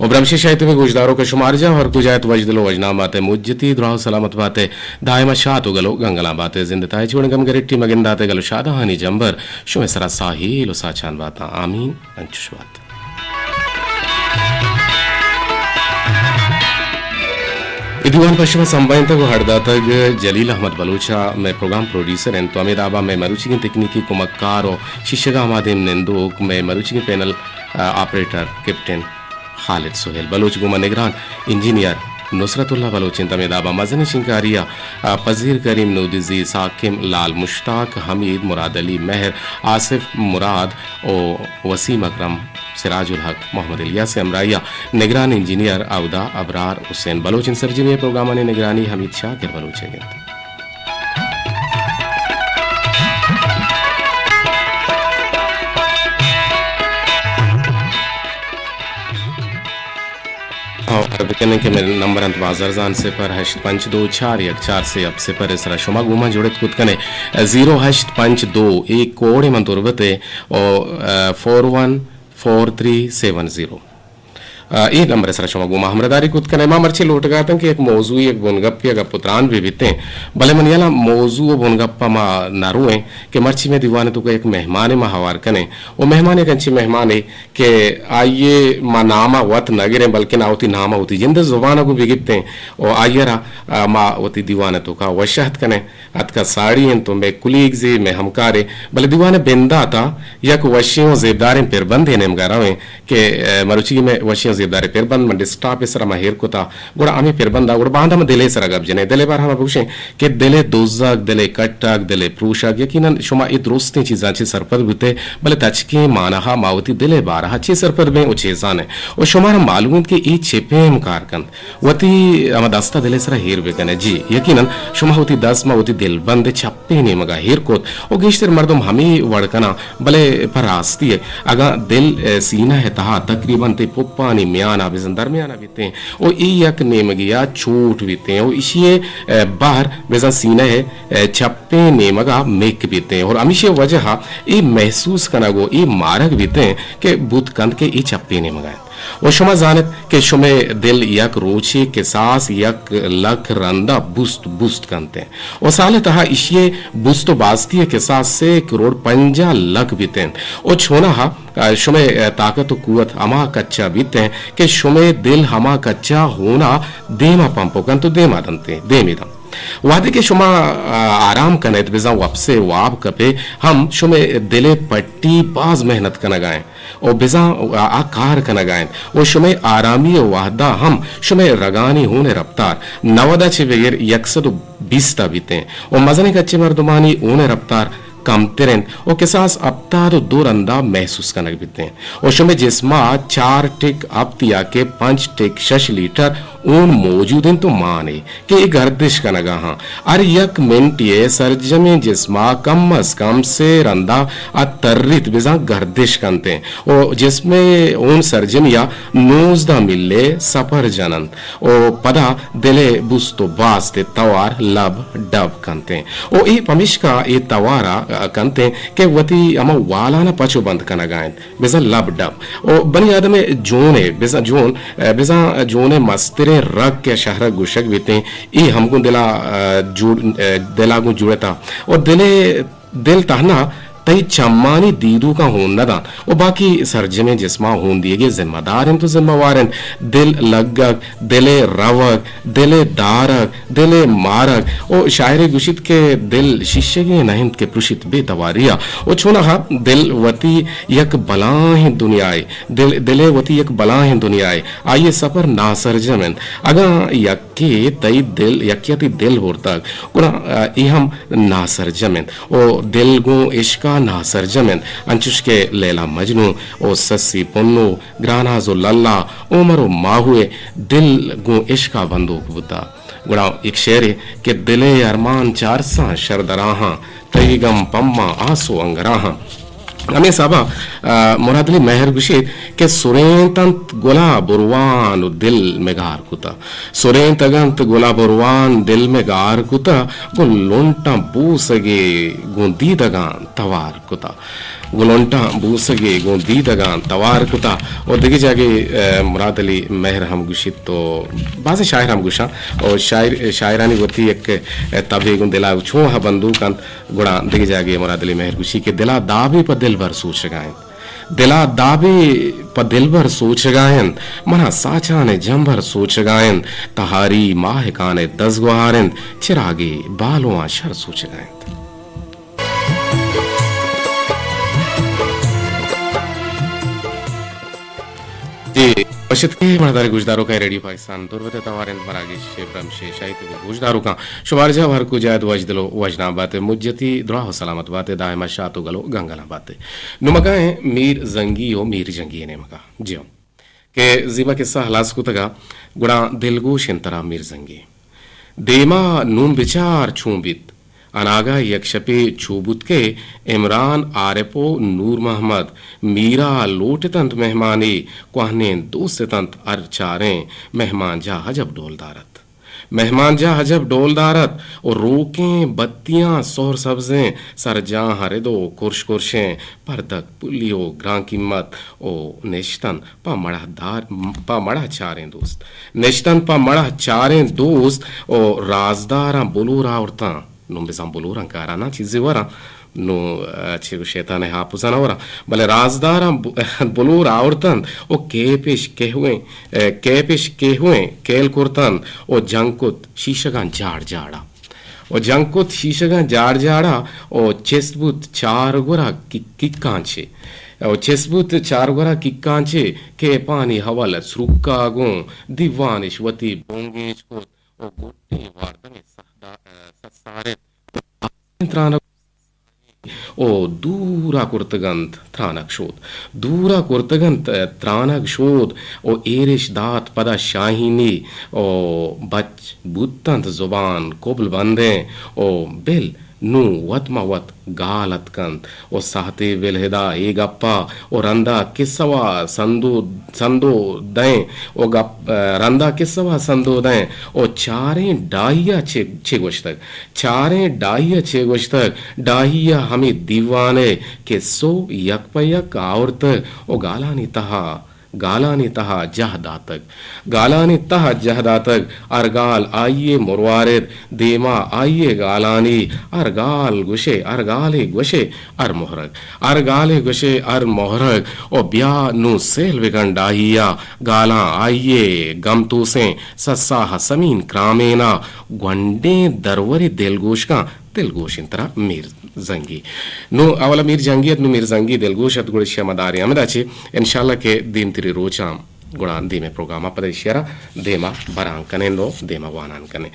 و برمشی شاہی تبی گوشدارو کہ شمار جا ہر کجا ات وجدل و وجنام باتے، مجتی دراہ و سلامت باتے، دائما شات و گلو گنگلان باتے، زندتائے چوڑ گم گرٹی مگنداتے گلو شادہانی جمبر شمے سرا ساہیل و ساچان باتاں۔ آمین۔ انچش بات۔ اے دیوان پہ شما سمبھائینتگ و ہڑ داتگ جلیل احمد بلوچ ء، مئے پروگرام پروڈیوسر انت و ہمے دابا مئے مروچیگیں تکنیکی کمکار و شیشگا ہما دیم نندوک مئے مروچیگیں پینل، آ، آپریٹر کیپٹن خالد سہیل بلوچ گوما نگران انجینئر نصرت اللہ بلوچ انت۔ ہمے دابا مزنیں شنکاری ء، آ، پذیر کریم نودزی، ساکم لال مشتاق، حمید مراد علی مہر، آصف مراد و وسیم اکرم، سراج الحق، محمد الیاس ء ہمراہی ء نگران انجینئر اودا ابرار حسین بلوچ انت۔ سرجمی ء پروگرامانی نگرانی حمید شاکر بلوچ ء انت۔ ہاں، بکنیں کہ مئے نمبر انت بازرزان صفر ہشت پنچ دو چار یک چار سے ہفت صفر ء سرا شما گوما جڑت کت کنے۔ زیرو ہشت پنچ دو، اے کوڈ من تربت ء، او، آ، فور ون فور تھری سیون زیرو۔ آ، اے نمبر ء سرا شما گوما ہمراہداری کت کنے۔ ما مرچی لوٹگاتن کہ یک موضوع، یک بنگپ یا گپ و تران بہ بیتیں، بلے من یلا موضوع و بنگپ ء ما نہ روئیں کہ مرچی مئے دیوان ء توکا یک مہمانے ما ہوار کنیں۔ و مہمان یک انچیں مہمانے کہ آئی ء ما نام ء وت نہ گریں، بلکن آ وتی نام ء وتی جند ء زبان ء گوں بگپتیں و آئی ء را، آ، ما وتی دیوان ء توکا وش اتک کنیں۔ اتکا ساڑی انت و مئے کولیگزے، مئے ہمکارے، بلے دیوان ء بندات ء یک وشیں و زیبداریں پربندے نیمگا رویں کہ، آ، مروچی مئے وشیں و زیبداریں پربند من ڈیسک ٹاپ ء سرا ما ہیر کتا، گڑا ہمے پربند ء گڑا باندا ما دل ء سرا گپ جنیں۔ دل ء بارہ ما بگوشیں کہ دل ء دزگ، دل ء کٹگ، دل ء پروشگ، یقیناً شما اے درستیں چیزاں چہ سرپد بوتے، بلے تچکیں مانہا ما وتی دل ء بارہا چے سرپد بیں و چے زانیں؟ و شمارا معلوم انت کہ اے چے پیم کار کنت؟ وتی ہما دستا دل ء سرا ہیر بکنئے۔ جی، یقیناً شما وتی دست ما وتی دلبند ء چپیں نیمگا ہیر کت و گیشتر مردم ہمے وڑ کناں، بلے پہ راستی ء اگاں دل، ء، سینہ ء تہا تقریباً تئی پپانی میانا بزاں درمیانا بیت، بیتیں و اے یک نیمگے ء چوٹ بیتیں و ایشی ء بہر بزاں سینہ ء چپیں نیمگ ء مک بیتیں اور ہمیشی وجہ ء اے محسوس کنگ و اے مارگ بیتیں کہ بوت کنت کہ اے چپیں نیمگ ء انت۔ و شما زانت کہ شمئے دل یک روچے کساس یک لکھ رند ء بوست بوست کنت انت و سال ء تہا ایشی ء بوست و باستی ء کساس سے کروڑ پنجاہ لکھ بیتیں و چوناہا آ، شمئے، آ، طاقت و قوت ہما کچا بیتیں کہ شمئے دل ہما کچا ہونا دیما پمپ کنت و دیما دنت، دیمی دنت۔ وہدے کہ شما، آ، آرام کنیت، بزاں وپسے واب کپے، ہم شمئے دلے پٹی باز محنت کنگا انت و بزاں آ، آ کار کنگا انت و شمئے آرامی وہدا ہم شمئے رگانی ہون رفتار نود ء چہ بگر یک سد و بیست ء بیتیں و مزنیں کچے مردمانی ہون رفتار کمتر انت و کساس ہپتاد و دو رندا محسوس کنگ بیتیں و شمئے جسما چار ٹک ہپت یا کہ پنچ ٹک شش لیٹر ہون موجود انت و مانے کہ اے گردش کنگا ہاں۔ ہر یک منٹے سرجمیں جسما کم از کم سے رندا اتریت بزاں گردش کنتیں و جسمے ہون سرجمیا نوزدہ میلے سپر جننت و پدا دل ء بوست و باست ء توار لب ڈب کنتیں و اے پمیشکا اے توار ء کنتیں کہ وتی ہما والان ء پچ و بند کنگا انت، بزاں لب ڈب و بنی آدم ء جون ء بزاں جون، بزاں جون ء مستریں رگ کہ شہرگ گوشگ بیتیں، اے ہم گوں دل ء جوڑ، دل ء گوں جوڑتا و دل ء دل تہنا تئی چمانی دیدوکاں ہون نہ دنت و باقی سرجمیں جسماں ہون دیگے ذمہ دار انت و ذمہ وار انت۔ دل لگگ، دل ء روگ، دل ء دارگ، دل ء مارگ و شاعرے گوشیت کہ دل شیشگے نہ انت کہ پرشیت بے تواریا و چوناہا دل وتی یک بلاہیں دنیائے، دل، دل ء وتی یک بلاہیں دنیائے، آئی ء سفر ناسرجم انت۔ اگاں یکے تئی دل، یکے ء تئی دل برتگ، گڑا، آ، اے ہم ناسرجم انت۔ و دل گوں عشقا ناسرجم انت، انچش کہ لیلا مجنوں و سسی پنو، گراناز و للا، عمر و ماہوئے دل گوں عشقا بندوک بوتا۔ گڑا یک شعرے کہ دلے ارمان چارساں شردراہاں، تئی گم پماں آس و انگراہاں۔ ہمے حسابا، آ، مراد علی مہر گوشیت کہ سرینت انت گلاب اروان و دل مگار کتا۔ سرینتگ انت گلاب اروان دل مئے گار کتہ، گوں لنٹاں بوسگے گوں دیدگاں توار کتہ۔ گلونٹاں بوسگے گوں دیدگاں توار کتا و دگہ جاگے، ء، مراد علی مہر ہم گوشیت و بازیں شاعر ہم گوشاں و شاعر، شاعرانی وتی یک، ء، تبے گوں دلا چون ہا بندوک انت، گڑا دگہ جاگے مراد علی مہر گوشی کہ دلا دابے پہ دلبر سوچگا انت۔ دلا دابے پہ دلبر سوچگا انت، منا ساچان جمبر سوچگا انت، تہاری ماہکان دزگوہار انت، چراگے بالواں شر سوچگا انت۔ جی، وش اتکے مہداریں گوشداروکاں، ریڈیو پاکستان دربت ء توار انت، مراگش برمش ء شاہی تبو گوشداروکاں شمار جاہ ہر کجا ات وش دل و وشنام بات ء، مجتی دراہ و سلامت بات ء، دائما شات و گل و گنگلاں بات ء۔ نمکا ہیں میر زنگی و میر جنگی نیمکا۔ جی ہوں۔ کہ زیبا قصہ ہلاس کتگا، گڑا دلگوش انت ترا میر زنگی۔ دیما نون بچار چون بیت۔ اناگہ یک شپے چو بوت کہ عمران، عارف و نور محمد میرا لوٹ اتنت مہمانے، کوہنیں دوست اتنت ہر چاریں، مہمان جاہ عجب ڈولدار ات۔ مہمان جاہ عجب ڈولدار ات و روکیں بتیاں سہر سبزیں، سرجاہ رد و کرش کرشیں، پردک پلی و گران قیمت و نشتن پہ مڑاہ دار، پہ مڑاہ چاریں دوست۔ نشتن پہ مڑاہ چاریں دوست و رازداراں بلور آورتاں۔ نوں بزاں بلوراں کاراں نہ چیزے وراں۔ نوں، ء، چہ شیطان ء ہاپوزاں نہ وراں۔ بلے رازداراں ب-، بلور آورتنت و کیپش کہویں، ء، کیپش کہویں کیل کرتنت و جنگ کت شیشگاں جاڑ جاڑا۔ و جنگ کت شیشگاں جاڑ جاڑا و چست بوت چار گورا کی-، کیکاں چے۔ و چست بوت چار گورا کیکاں چے، کیپانی ہول سروکا گوں دیوانش وتی بونگیج کت و گٹے واردمے سہدا-، سسارت۔ ترانگ و دورا کرتگنت ترانگ شود۔ دورا کرتگنت ترانگ شود و ایرش دات پدا شاہینی و بچ بوتنت زبان کبل بندیں و بل نوں وت مہ وت گال اتکنت و ساہتے بلہدا اے گپا و رندا کسوا سندو، سندو دئیں و گپ، رندا کسوا سندو دئیں و چاریں ڈاہیا چے، چے گوشتگ؟ چاریں ڈاہیا چے گوشتگ؟ ڈاہیا ہمے دیوانے کسو یک پہ یک آورتگ و گالانی تہا گالانی تہا جہ داتگ۔ گالانی تہا جہ داتگ، ہر گال آئی ء مروارد، دیما آئی ء گالانی، ہر گال گوشے، ہر گالے گوشے، ہر مہرگ۔ ہر گالے گوشے، ہر مہرگ۔ او بیا نوں سیل بکن ڈاہیا، گالاں آئی ء گم توسیں، سسا ہسمین کرامین ء گونڈیں درورے دلگوشکاں دلگوش انت ترا میر زنگی۔ نوں اولا میر جنگی ات، نوں میر زنگی دلگوش ات، گڑا شما داریں ہمدا چے، انشاءاللہ کہ دیمتری روچاں گڑا دیمے پروگرام ء پدا ایشی ء را دیما بران کنیں و دیما وانان کنیں۔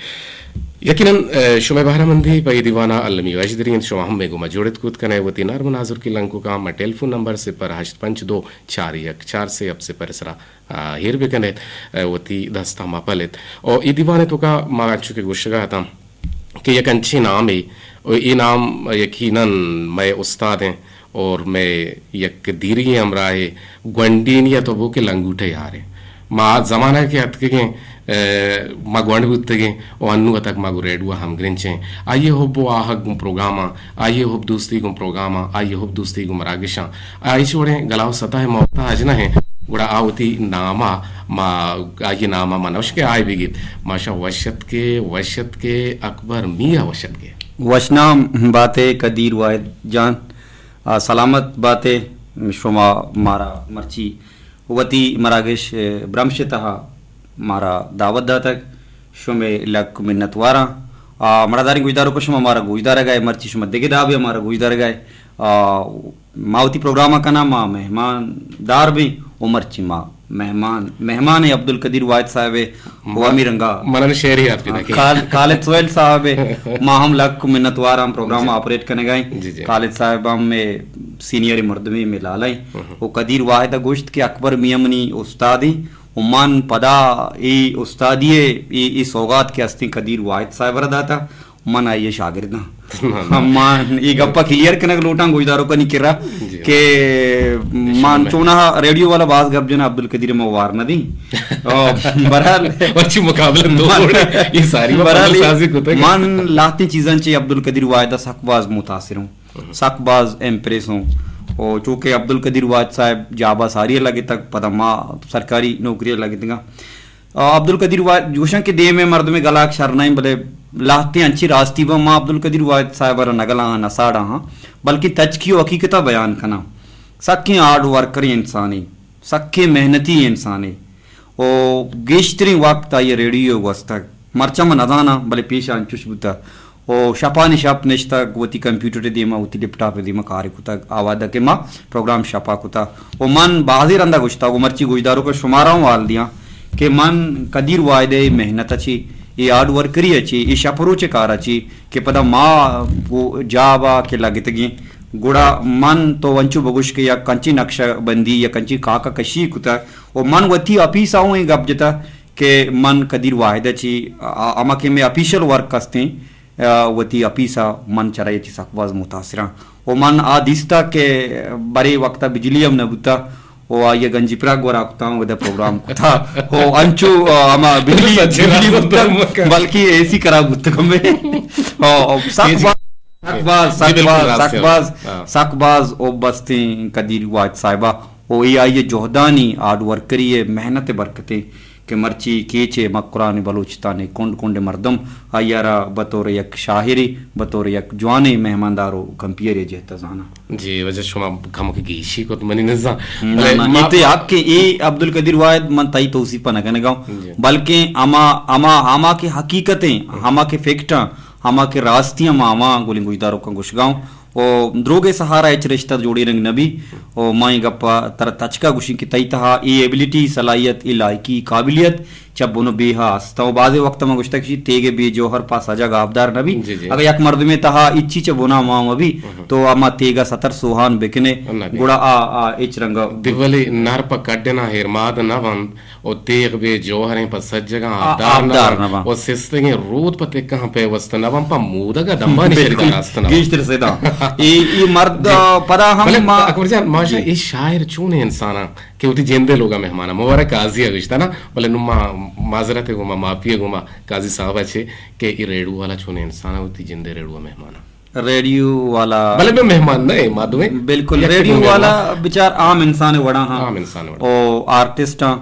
یقیناً، ء، شمئے بہرہ مندی پہ اے دیوان ء المی وش دری انت، شما ہم مئے گوما جوڑت کت کنئے، وتی نرم نازرکی لنککاں مئے ٹیلیفون نمبر صفر ہشت پنچ دو چار یک چار سے ہفت صفر ء سرا آ، ہیر بہ کن ایت، ء، وتی دستاں مہ پل ایت۔ او اے دیوان ء توکا ما انچو کہ گوشگا اتاں کہ یک انچیں نامے، او اے نام یقیناً مئے استاد ایں اور مئے یک دیرگیں ہمراہے، گونڈینی ء تو بو کہ لنگوٹہ یارے۔ ما آ زمانہ کہ اتکگیں، ء، ما گونڈ بوتگیں و انوں تک ما گوں ریڈیو ء ہمگرنچ ایں۔ آئی ء حب و آہگ گوں پروگراماں، آئی ء حب دوستی گوں پروگراماں، آئی ء حب دوستی گوں مراگشاں، آ ہچ وڑیں گلا و ستا ء محتاج نہ انت، گڑا آ وتی نام ء ما، آئی ء نام ء ما نوش کہ آئی بگیت۔ ماشا وش اتکے، وش اتکے، اکبر میاں وش اتکے۔ وشنام باتے قدیر واحد جان، آ، سلامت باتے، شما مارا مرچی وتی مراگش، ء، برمش ء تہا مارا دعوت داتگ، شمئے لک منتواراں۔ آ، مڑاداریں گوشداروکاں، شما مارا گوشدارگا ئے، مرچی شما دگہ دابے مارا گوشدارگا ئے۔ آ، ما وتی پروگرام ء کناں، ما مہمان دار بیں و مرچی ما مہمان، مہمان عبدالقدیر واحد صاحب ء و ما-، ہمے رنگا منا نوں شعرے یات پیداک انت۔ خال-، خالد سہیل صاحب ء ما ہم لک منتواراں پروگرام جی۔ آپریٹ کنگا ایں۔ جی، جی۔ خالد صاحب ہم مئے سینئر مردمے، مئے لالا ایں۔ ہم۔ و قدیر واحد ء گوشت کہ اکبر میاں منی استاد ایں و من پدا اے استادی ء اے، اے سوگات کہ استیں قدیر واحد صاحب ء را داتا، من آئی ء شاگرد آں۔ نہ، نہ۔ من اے گپ ء کلیئر کنگ لوٹاں گوشداروکانی کرا جی۔ کہ من انشاءاللہ۔ چوناہا ریڈیو والا باز گپ جناں، عبدالقدیر ء ما وار نہ دیں۔ او، بہرحال مرچی مقابلہ تو من، اے ساری ما بہرحال پہلے سازی کتگ۔ من لہتیں چیزاں چہ عبدالقدیر واحد ء سک باز متاثر ہوں۔ سک باز امپریس ہوں۔ او چونکہ عبدالقدیر واحد صاحب جاب ءَ ساری ءَ لگتگ، پدا ما سرکاری نوکری ءَ لگتگاں۔ آ، عبدالقدیر واحد گوشاں کہ دیم ءِ مردم ءِ گلاک شر نہ ایں، بلے لہتیں انچیں راستی باں، ما عبدالقدیر واحد صاحب ءَ را نہ گلاں، نہ ساڑاں، بلکہ تچکی و حقیقت ءَ بیان کناں۔ سکیں ہارڈ ورکریں انسانے، سکیں محنتی انسانے۔ او گیشتریں وقت آئی ءَ ریڈیو ءَ گوستگ۔ مرچاں من نزاناں، بلے پیش ءَ انچوش بوتگ۔ او شپانی شپ نشتگ، وتی کمپیوٹر ءِ دیما، وتی لیپ ٹاپ ءِ دیما کار کتگ۔ آ وہدا کہ ما پروگرام شپا کتا۔ او من بازیں رندا گوشتا، او مرچی گوشداروکاں شمارا ہوں حال دیاں کہ من قدیر واحد ءِ محنت ءَ چی، اے ہارڈ ورکری ءَ چی، اے شپ روچ ءِ کار ءَ چی کہ پدا ما گو-، جاب ءَ کہ لگتگیں، گڑا من تو انچو بگوش کہ یک انچیں نقشہ بندی، یک انچیں کاکہ کشی کتگ۔ و من وتی اپیس ءَ ہوں اے گپ جتا کہ من قدیر واحد ءَ چی، آ، ہما کہ مئے اپیشل ورک استیں، آ، وتی اپیس ءَ من چرا اے چی سک باز متاثر آں۔ و من آ دیستا کہ برے وقت ءَ بجلی ہم نہ بوتا، و آئی ءَ گنجی پراگ گورا کتا، و ادا پروگرام کتا۔ و انچو، آ، ہما بجلی، بجلی بوتا، بلکہ اے سی خراب بوتا کمے۔ و سک باز، سک باز، سک باز، سک باز، او بستیں قدیر واحد صاحبہ۔ او اے آئی ءِ جہدانی، ہارڈ ورکری ءِ، محنت ءِ برکتیں کہ مرچی کیچ ءِ مکران ءِ بلوچستان ءِ کنڈ کنڈ ءِ مردم آئی ءَ را بطور یک شاعرے، بطور یک جوانیں مہماندار و کمپیئرے جہت ءَ زاناں۔ جی، واجہ شما کمک گیشی کت منی نزاں۔ نہ، بلے نہ، ما اے تئی حق ایں، اے عبدالقدیر واحد من تئی توصیف ءَ نہ کنگاں، جی۔ بلکیں ہما، ہما، ہما کہ حقیقتیں، ہما کہ فیکٹاں، ہما کہ راستیاں ما ہما گلیں گوشداروکاں گوشگاں۔ و دروگ ءِ سہارا ہچ رشتہ جوڑینگ نہ بی۔ و ما اے گپ ءَ ترا تچکا گوشیں کہ تئی تہا اے ایبلٹی، صلاحیت، اے لائقی، قابلیت چہ بن و بیہا ہستاں۔ و بازیں وقت ما گوشتگ کہ تیگ بے جوہر پہ سجگ آبدار نہ بی۔ جی، جی۔ اگہ یک مردمے تہا ہچی چہ بنا مان مہ بی، تو ہما تیگا ستر سوہان بکنے، نہ بی۔ گڑا آ، آ ہچ رنگ ءَ دیولی نر پہ کڈنا ہیرماد نہ بنت۔ و تیغ بے جوہریں پہ سجگاں آ، آبدار نہ آبدار بنت۔ نہ بنت۔ و سستگیں رود پہ تکہاں پیوست نہ بنت، پہ مودگ ءَ دمبانی بالکل۔ شریدار است نہ بنت۔ گیشتر سدا۔ اے، اے مرد، بلے، پدا ہم بلے ما اکبر جان، ماشاء جی۔ اے شاعر چونیں انساناں کہ وتی جندے لوگا مہماناں، مبارک قاضی ءَ گوشتا نا، بلے نوں ما معذرت ءَ گوما، معافی ءَ گوما قاضی صاحب ءَ چے کہ اے ریڈیو والا چونیں انساناں وتی جندے ریڈیو ءَ مہماناں۔ ریڈیو والا بلے بے مہمان نہ ایں، ما دوئیں بلکل، یکے ریڈیو دومی والا مہمان۔ بچار عام انسان ءِ وڑا ہاں۔ عام انسان ءِ وڑا۔ او آرٹسٹ ہاں۔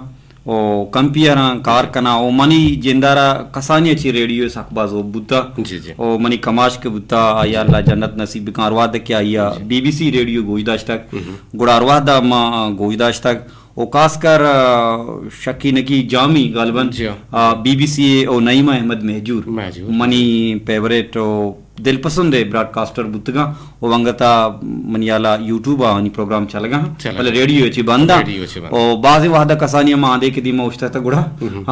او کمپیئر آں کار کناں، او منی جندارا کسانی ءَ چہ ریڈیو ءِ سک باز حب بوتا۔ جی، جی۔ او منی کماش کہ بوتا، آئی ءَ اللہ جنت نصیب بکن، ہر وہد کہ آئی ءَ جی۔ بی بی سی ریڈیو گوش داشتگ، گڑا ہر وہد ءَ ما گوش داشتگ۔ او خاص کر، آ، شکی نکی جامی غالباً، جی۔ آ، بی بی سی ءِ او نعیم احمد مہجور، مہجور۔ منی فیوریٹ او دلپسند ءِ براڈکاسٹر بوتگاں و انگتا منی ہیالا یوٹیوب ءَ آنی پروگرام چلگا ہاں، چلگا۔ بلے ریڈیو ءَ چی بند آں۔ ریڈیو ءَ چی بند۔ او بازیں وہدا کسانی ہم آندے کہ دیما اوشتاتا گڑا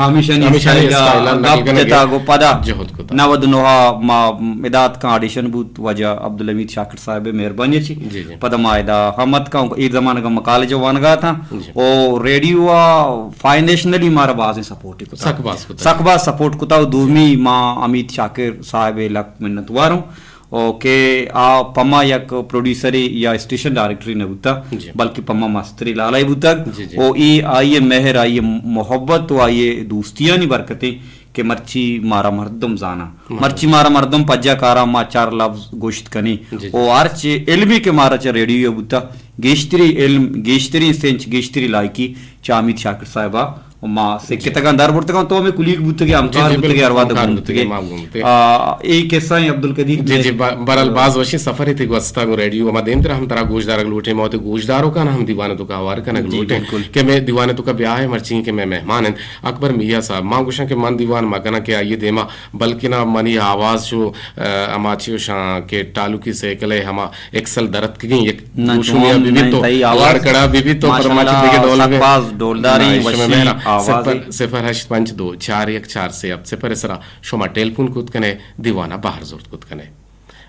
ہمیشانی ہمیشانی اسٹائل ءَ اسٹائل ءَ گپ نقل کنگ جتا ءَ۔ گو پدا جہد کتا۔ نود و نہ ءَ ما ادا اتکاں آڈیشن بوت واجہ عبدالحمید شاکر صاحب ءِ مہربانی ءَ چی۔ جی، جی۔ پدا ما ادا ہم اتکاں، اے زمانگ ءَ ما کالج ءَ وانگا اتاں۔ جی۔ او ریڈیو ءَ فائنینشلی مارا بازیں سپورٹ کتا۔ سک باز کتا۔ سک باز سپورٹ کتا و دومی ما حمید شاکر صاحب ءِ لک منت وار اوں۔ او کہ آ پما یک پروڈیوسرے یا اسٹیشن ڈائریکٹرے نہ بوتا، جی۔ بلکہ پما مسترے لالائے بوتگ۔ جی، جی۔ او اے آئی ءِ مہر، آئی ءِ محبت و آئی ءِ دوستیانی برکتیں کہ مرچی مارا مردم زاناں۔ مردم۔ مرچی مارا مردم پجا کاراں ما چار لفظ گوشت کنیں۔ جی، جی۔ او ہرچ علمے کہ مارا چہ ریڈیو ءَ بوتا، گیشتری علم، گیشتری سنچ، گیشتری لائکی چہ حمید شاکر صاحب ءَ ما سکتگاں، در برتگاں، تو ہمے کلیگ بوتگے، ہمکار جی، جی، بوتگے، بالکل، ہر وہد ہمکار بوتگے۔ بوتگے، ما گوں بوتگے۔ آ، اے قصہ ایں عبدالقدیر جی، جی، ب-، بہرحال باز وشیں سفرے تئی گوستا گوں ریڈیو، ما دیمترا ہم ترا گوشدارگ لوٹیں، ما وتی گوشداروکاں ہم دیوان توکا ہوار کنگ جی، لوٹیں بالکل۔ کہ مئے دیوان توکا بیائے، مرچی کہ مئے مہمان انت اکبر میاں صاحب۔ ما گوشاں کہ من دیوان مکناں کہ آئی دیما، بلکنا منی آواز شو، آ، ہما چی گوشاں کہ ٹالوکی سائیکل ءِ ہما ایکسل درتکگیں یک نہ، دوشمیا بہ بیت تو تئی آواز لڑکڑا بہ بیت تو پر ماشاءاللہ، مچ دگہ ڈول سک بہ باز ڈولداریں، نہ، ایشی وشیں مہرا۔ آواز۔ صفر، صفر ہشت پنچ دو چار یک چار سے ہفت صفر ءِ سرا شما ٹیلیفون کت کنے، دیوانا بہر زرت کت کنے۔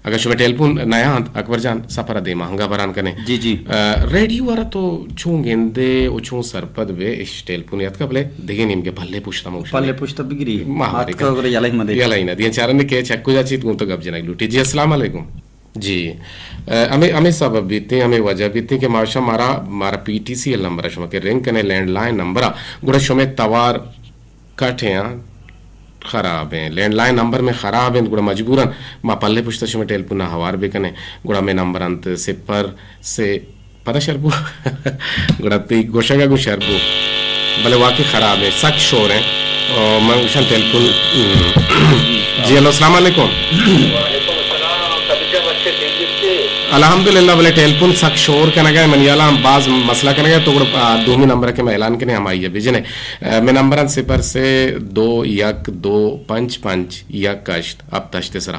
اگاں شما ٹیلیفون نیاں انت، اکبر جان، سفر ءَ دیما ہنگا بران کنے۔ جی، جی۔ آ، ریڈیو ءَ را تو چون گندے و چون سرپد بے، اش ٹیلیفون یاتکا بلے دگہ نیمگے پلے پشتا موش پلے پشتا بگری۔ ما ہم اتکا بگری۔ گڑا یلہ مدے۔ یلہ نہ دیاں، چارنے کہ چکو جا چیت گوں تو گپ جنگ لوٹی۔ جی، السلام علیکم۔ جی، ا، ہمے، ہمے سبب بیتیں، ہمے وجہ بیتیں کہ ماشا مارا، مارا پی ٹی سی ایل نمبر ءَ شما کہ رنگ کنے لینڈ لائن نمبر ءَ، گڑا شمے توار کٹ ایں، خراب ایں، لینڈ لائن نمبر مئے خراب انت، گڑا مجبوراً ما پلے پشت ءَ شمے ٹیلیفون ءَ ہوار بکنیں، گڑا مئے نمبر انت صفر سے پدا شر بو۔ گڑا تئی گوشگ ءَ گوں شر بو۔ بلے واقعی خراب ایں، سک شور ایں۔ او، من گوشاں ٹیلیفون۔ جی، ہیلو، السلام علیکم۔ وعلیکم السلام، خدیجہ بخش، خیریت چے؟ الحمدللہ، بلے ٹیلیفون سک شور کنگ ءَ، منی ہیال ءَ ہم باز مسئلہ کنگ ءَ، تو گڑا، آ، دومی نمبر کہ من اعلان کنیں، ہمائی ءَ بجن ئے۔ آ، مئے نمبر اِنت صفر سے دو یک دو پنچ پنچ یک ہشت ہپت ہشت ءِ سرا۔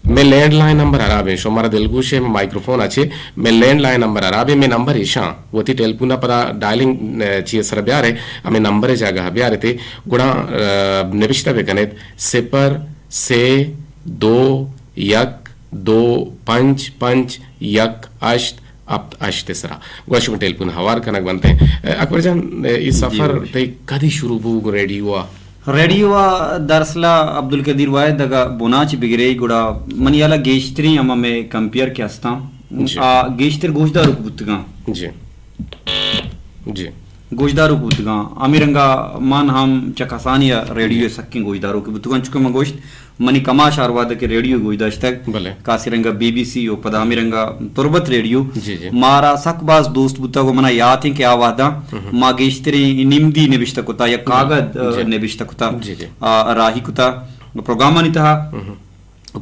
مئے لینڈ لائن نمبر ہراب ایں، شما مارا دلگوش ئے، مئے مائیکروفون ءَ چہ مئے لینڈ لائن نمبر ہراب ایں، مئے نمبر ایشاں، وتی ٹیلیفون ءَ پدا ڈائلنگ، آ، چی ءِ سرا بیار ئے، ہمے نمبر ءِ جاگہ ءَ بیار ئے تے، گڑا، آ، نبشتہ بہ کن ات، صفر سے دو یک دو پنچ پنچ یک ہشت ہپت ہشت ءِ سرا۔ گڑا شما ٹیلیفون ہوار کنگ بنت ایں۔ آ، اکبر جان، آ، اے جی، سفر بگوش۔ تئی کدی شروع بو گوں ریڈیو ءَ؟ ریڈیو ءَ دراصل ءَ عبدالقدیر واحد اگاں بناں چہ بگرے گڑا منی ہیال ءَ گیشتریں ہما مئے کمپیئر کہ ہستاں، جی۔ آ گیشتر گوشداروک بوتگاں۔ جی۔ جی۔ گوشداروک بوتگاں۔ ہمے رنگ ءَ من ہم چہ کسانی ءَ ریڈیو ءِ جی۔ سکیں گوشداروکے بوتگاں، چونکہ من گوشت منی کماش ہر وہد ءَ کہ ریڈیو گوش داشتگ، بلے۔ کاسی رنگ ءَ بی بی سی ءُ پدا ہمے رنگ ءَ تربت ریڈیو، جی، جی۔ مارا سک باز دوست بوتگ ءُ منا یات ایں کہ آ وہداں ہم۔ ما گیشتریں نمدی نبشتہ کتا یا جی۔ کاگد، آ، جی۔ نبشتہ کتا، جی، جی۔ آ، راہی کتا پروگرامانی تہا۔ ہم۔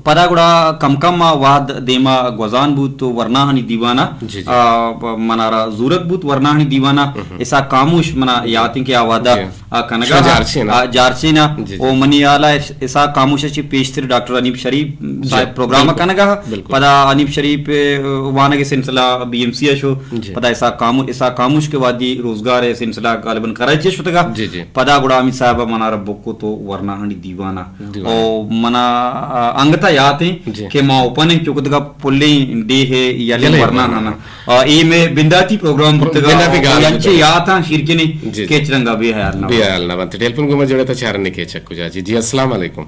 پدا گڑا کم کم آ وہد دیما گوزان بوت ءُ ورناہانی دیوان ءَ، جی، جی۔ آ، منارا زورگ بوت ورناہانی دیوان ءَ۔ ہم۔ اسحاق خاموش منا جی۔ یات ایں کہ آ وہد ءَ جی۔ آ، کنگا شما ہا، جارچین ءَ؟ آ، جارچین ءَ۔ جی، جی۔ او منی ہیال ءَ اس-، اسحاق خاموش ءَ چہ پیشتر ڈاکٹر حنیف شریف جی، صاحب پروگرام ءَ بالکل۔ کنگا ہا۔ بالکل۔ پدا حنیف شریف، آ، وانگ ءِ سلسلہ بی ایم سی ءَ شو۔ جی۔ پدا اسحاق خامو-، اسحاق خاموش کہ وہدی روزگار ءِ سلسلہ غالباً کراچی ءَ شتگا۔ جی، جی۔ پدا گڑا حمید صاحب ءَ منارا بکت ءُ ورناہانی دیوان ءَ۔ دیوان ءَ۔ او منا، آ، انگت ءَ یات ایں جی۔ کہ ما اوپن ایں چوکہ دگہ پلیں ڈیھ ءِ یلیں یلیں ورناہاں ورناہاں۔ آ، اے مئے بنداتی پروگرام بوتگ ءَ، بنداتی گال انچیں بوتگ۔ یاتاں شیرکنیں جی، جی۔ کیچ رنگ ءَ بے ہیال نہ بے بنت۔ ہیال نہ بنت۔ ٹیلیفون گوما جوڑ اِت ءَ چارانی کیچ ءَ کجا۔ جی، جی، السلام علیکم۔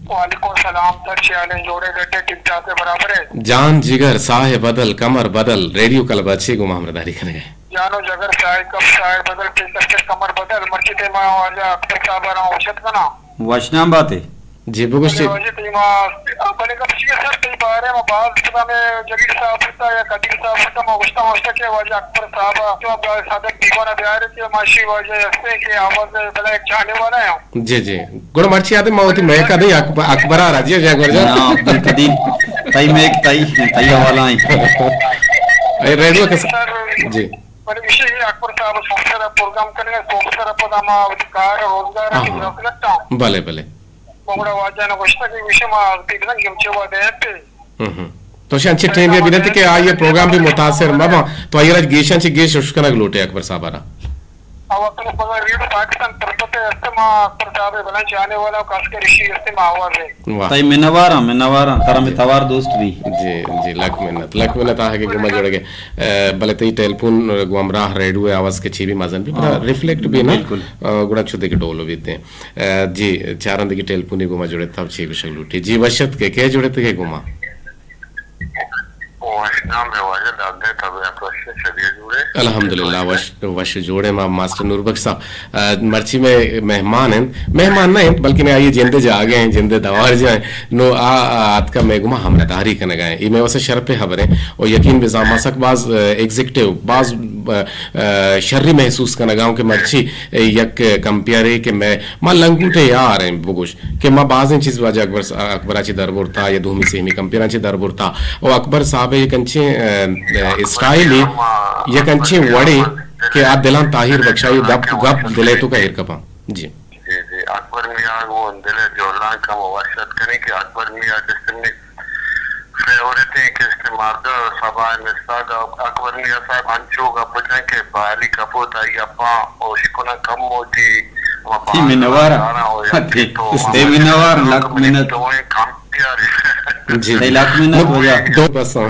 وعلیکم السلام، سر چے حال ایں؟ جوڑ ئے، گٹ ئے، ٹھیک ٹھاک ئے، برابر ئے؟ جان جگر ساہ بدل، کمر بدل، ریڈیو کلب ءَ چے گوما ہمراہداری کنگ ءَ ئے؟ جان ءُ جگر ساہ کپ ساہ بدل، ٹیک کسر کمر بدل، مرچی تے ما واجہ اختر صاحب ءَ را وش اتک کناں۔ وشنام بات ئے۔ جی، بگوش چی؟ واجہ تئی ما، بلے گپ چی ایں سر، تئی بارے ما باز پدا مئے جلیل صاحب بوتا یا قدیر صاحب بوتا، ما گوشتا، گوشتا کہ واجہ اکبر صاحب ءَ تو عبدالصادق دیوان ءَ بیار ئے کہ ما شی واجہ ہستے کہ آواز بلا یک جانے والا ایں۔ جی، جی۔ گڑا مرچی آتے ما وتی مئے کدی اکبر، اکبر ءَ راضی ئے اکبر جان؟ نا، عبدالقدیر، تئی مئے، تئی، تئی حوالہ ایں۔ اے ریڈیو کس-، سر، جی۔ بلے ایشی اکبر صاحب سوفٹویئر ءَ پروگرام کنگ ءَ، سوفٹویئر ءَ پدا ما وتی کار ءُ روزگار ءَ ہاں، ہاں۔ غفلت ءَ۔ بلے، بلے۔ ما گڑا واجہ ءَ گوشتگ کہ ایشی ما بگزاں کہ چے وہد ءَ اِنت۔ ہم، ہم۔ تو شان چی ٹیم بی بنت کہ آئی پروگرام بھی متاثر مباں، تو آئی را گیشاں چی گیش اشکنگ لوٹے اکبر صاحب ءَ را۔ او اپنے پدا ریڈیو پاکستان تربت ءَ است، ما اکبر صاحب ءِ بلند جانے والا ءُ خاص کر ایشی است ما آواز ءَ۔ واہ۔ تئی منواراں، منواراں، ترا مئے توار دوست بی۔ جی، جی، لک منت، لک منت آہگے گوما جوڑگ ءَ۔ اے، بلے تئی ٹیلیفون گوں ہمراہ ریڈیو ءِ آواز کہ چی بی مزن بی، پدا ہاں۔ ریفلیکٹ بی نا۔ بالکل۔ اے، گڑا چو دگہ ڈول بیت ایں۔ اے، جی، چاراں دگہ ٹیلیفونے گوما جوڑ اِت ءَ چی گوشگ لوٹی۔ جی، وش اتک ئے، کئے جوڑ اتک ئے گوما؟ وشنام ئے واجہ، داد ئے، طبیعت وش ایں، شری ئے جوڑ ئے؟ الحمدللہ، وش، وش جوڑ ایں ما ماسٹر نوربخش صاحب۔ اے، مرچی مئے مہمان اِنت، مہمان نہ اِنت، بلکن آئی جند ءِ جاگہ ایں، جند ءِ دوار جاہ ایں۔ نوں آ، آ، آتکا مئے گوما ہمراہداری کنگا ایں۔ اے مئے واسطہ شرپ ءِ ہبر ایں۔ ءُ یقین بزان ما سک باز، اے، ایگزیکٹو، باز، اے، اے، شری محسوس کنگا اوں کہ مرچی، اے، یک کمپیئرے کہ مئے، ما لنگوٹے یار ایں بگوش۔ کہ ما بازیں چیز واجہ اکبر س-، اکبر ءَ چہ در برتا یا دومی سیمی کمپیئراں چہ در برتا۔ ءُ اکبر صاحب ءِ یک انچیں، اے، اے، اسٹائلے، یک انچیں وڑے کہ آ دلاں تاہیر بخشائی ءُ دپ گپ دل ءِ توکا ایر کپاں۔ جی۔ جی، جی، اکبر میاں گوں دل ءِ جہلانکاں ما وش اتک کنیں کہ اکبر میاں جسمے فیورٹ ایں کہ است مرد سبا ءِ مستاگ ءَ اکبر میاں صاحب انچو گپ جن کہ بحالی کپوت آئی گپاں اوش کناں کم وتی ما تئی منوار آں۔ تئی منوار، لک منت۔ تو ایں کم پیار۔ جی، تئی جی۔ لک منت وجہ۔ دو بس آں۔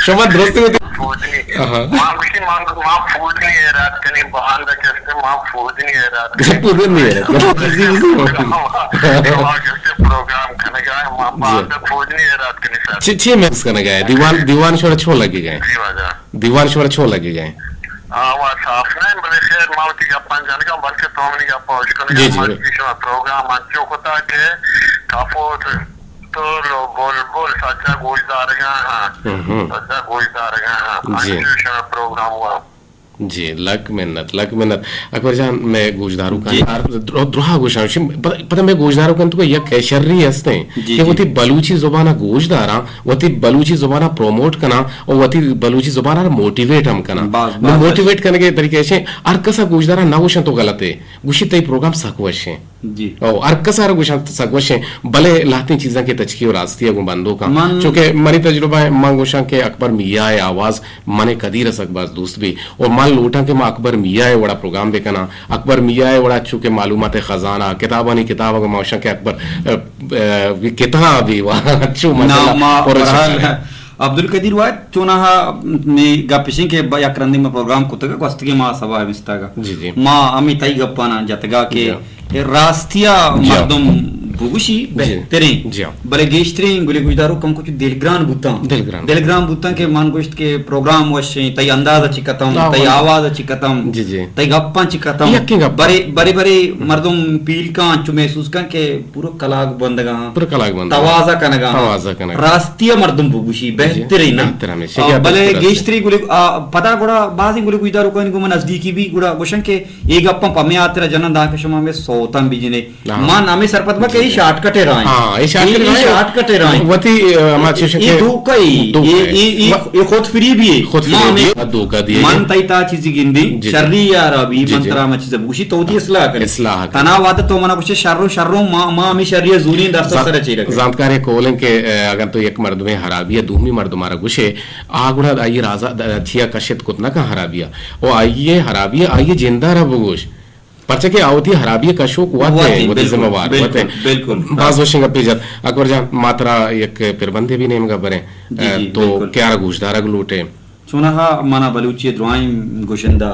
شما درست وتی فوجنی۔ آہا۔ ما گوشی ما، ما فوجنی ایراد کنی، بہانہ کستے ما فوجنی ایراد کنی۔ فوجنی ایراد۔ ما کستے پروگرام کنگا، ما جی۔ بہانہ فوجنی ایراد کنی سر۔ چی، چی محسوس کنگا ئے؟ دیوان، دیوان شورا چون لگی گئے؟ جی واجہ۔ دیوان شورا چون لگی گئے؟ آ، وا صاف نہ، بلے خیر ما وتی گپاں جنگا، بلکہ تو منی گپاں اشکنگا۔ جی، جی۔ ما شما پروگرام انچو کتا کہ کافوت تو لو بلبل سجا گوش دارگا ہاں۔ ہم۔ سجا گوش دارگا ہاں۔ جی۔ انچوش پروگرام ہوا۔ جی، لک منت، لک منت۔ اکبر جان، مئے گوشداروکاں جی۔ آر-، درو-، دروہا گوشاں، شم-، پتہ، پتہ مئے گوشداروکاں تو یک شری ہستیں جی، کہ جی۔ وتی بلوچی زبان ء گوش داراں، وتی بلوچی زبان ء پروموٹ کناں اور وتی بلوچی زبان ء موٹیویٹ ہم کناں۔ باز، نو باز موٹیویٹ کنگ ء طریقہ ایشیں، ہر کس ء گوشداراں نہ گوشاں تو غلط ہے، گوشی تئی پروگرام سک وشیں۔ جی۔ او ہر کس ء گوشاں سک وشیں، بلے لہتیں چیزاں کہ تچکی و راستی ء گوں بندوکاں۔ من چونکہ منی تجربہ ء من گوشاں کہ اکبر میاں ء آواز من ء کدی رسگ باز دوست بی۔ اور من لوٹاں کہ ما اکبر میاں ء وڑا پروگرام بکناں۔ اکبر میاں ء وڑا چونکہ معلومات خزانہ، کتابانی کتاب، اگر ما گوشاں کہ اکبر، ا، ا، کتاب ء وا چو نا، مزلا ما پرش بہرحال عبدالقدیر واحد چوناہا نے گپ اشیں کہ با یک رندی ما پروگرام کتگا، گوستگیں ما سبا مستاگا۔ جی، جی۔ ما ہمیں تئی گپانا جتگا کہ جی۔ اے راستیا جی۔ مردم بگوشی جی۔ بہتریں۔ جی۔ بلے گیشتریں گلے گوشدارو کم کچھ دلگران بوتاں۔ دلگران۔ دلگران بوتاں کہ من گوشت کہ پروگرام وشیں، تئی انداز اچی ختم، ہاں، تئی ہاں۔ آواز اچی ختم، جی، جی۔ تئی گپاں چی ختم۔ یکیں گپ۔ برے، برے، برے مردم پیل کن، انچو محسوس کن کہ پورا کلاگ بندگا ہاں۔ پورا کلاگ بندگا۔ توازہ کنگا ہاں۔ توازہ کنگا۔ راستیا مردم بگوشی جی۔ بہتریں نا۔ بہتر ہمیشہ آ، یا بلے بہتر است۔ گیشتری گلے، آ، پدا گڑا بازیں گلے گوشداروکانی گوما نزدیکی بی گڑا گوشن کہ اے گپاں پہ ہمے ہاترا جناں داں کہ شما ہمے سوتاں بجنے۔ ہاں۔ من ہمے سرپد باں کہ اے جی۔ شارٹ کٹ ء راہ ایں۔ ہاں، اے شارٹ کٹ اے راہ ایں۔ شارٹ کٹ ء راہ ایں۔ وتی، ا، ما چوش اے کہ دھوکہ اے، دھوکہ اے، اے، اے، ما اے خود فریبی اے۔ خود ما فریبی ہمے اے، دھوکہ دیے۔ من تئی تا چیزی گندی، جی، جی۔ شری یا رابی، جی، من جی۔ ترا ما چیز بگوشی، تو وتی اصلاح کن۔ اصلاح کن۔ تنا وعدہ تو منا گوشے شرو، شرو، ما، ما ہمے شری زونی دست زان-، سر چیرک۔ زانتکار یک قول ایں کہ، ا، اگر تو یک مردمے ہرابی ء دومی مردم آرا گوشے، آ گڑا آئی رازا د-، چیا کشت کت نہ کن ہرابی ء۔ او آئی ء ہرابی ء آئی ء جندارا بگوش۔ پرچہ کہ آ وتی ہرابی ء کشوک وت وت ایں، ایں، وتی بالکل، ذمہ وار وت بالکل، ایں۔ بالکل۔ باز وشیں گپے جت۔ اکبر جان، ما ترا یک پربندے بھی نیمگا بریں۔ جی، جی، تو بالکل۔ کیا گوشدارگ لوٹے؟ چونہا منا بلوچی ء درائیں گوشندہ